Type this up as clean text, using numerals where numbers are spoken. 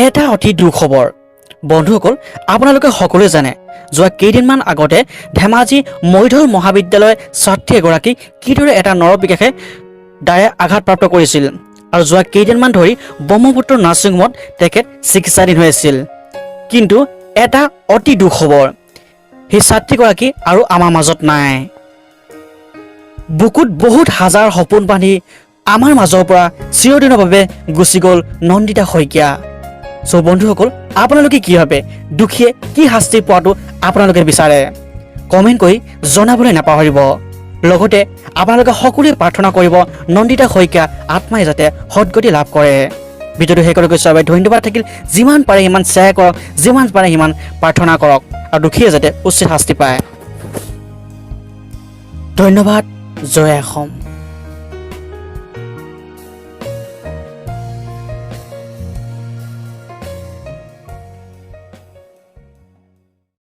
এটা অতি দুখবৰ বন্ধুসকল। আপোনালোকে সকলোৱে জানে, যোৱা কেইদিনমান আগতে ধেমাজি মৰিধল মহাবিদ্যালয়ৰ ছাত্ৰী এগৰাকী কিদৰে এটা নৰপিশাচে দাৰে আঘাতপ্ৰাপ্ত কৰিছিল আৰু যোৱা কেইদিনমান ধৰি ব্ৰহ্মপুত্ৰ নাৰ্ছিং হোমত তেখেত চিকিৎসাধীন হৈ আছিল। কিন্তু এটা অতি দুখবৰ, সেই ছাত্ৰীগৰাকী আৰু আমাৰ মাজত নাই। বুকুত বহুত হাজাৰ সপোন বান্ধি আমাৰ মাজৰ পৰা চিৰদিনৰ বাবে গুচি গ'ল নন্দিতা শইকীয়া। চ' বন্ধুসকল, আপোনালোকে কি ভাবে? দোষীয়ে কি শাস্তি পোৱাটো আপোনালোকে বিচাৰে? কমেণ্ট কৰি জনাবলৈ নাপাহৰিব। লগতে আপোনালোকে সকলোৱে প্ৰাৰ্থনা কৰিব, নন্দিতা শইকীয়া আত্মাই যাতে সদগতি লাভ কৰে। ভিডিঅ'টো শেষলৈ চোৱাৰ বাবে ধন্যবাদ থাকিল। যিমান পাৰে সিমান শ্বেয়াৰ কৰক, যিমান পাৰে সিমান প্ৰাৰ্থনা কৰক আৰু দোষীয়ে যাতে উচিত শাস্তি পায়। ধন্যবাদ। জয় অসম।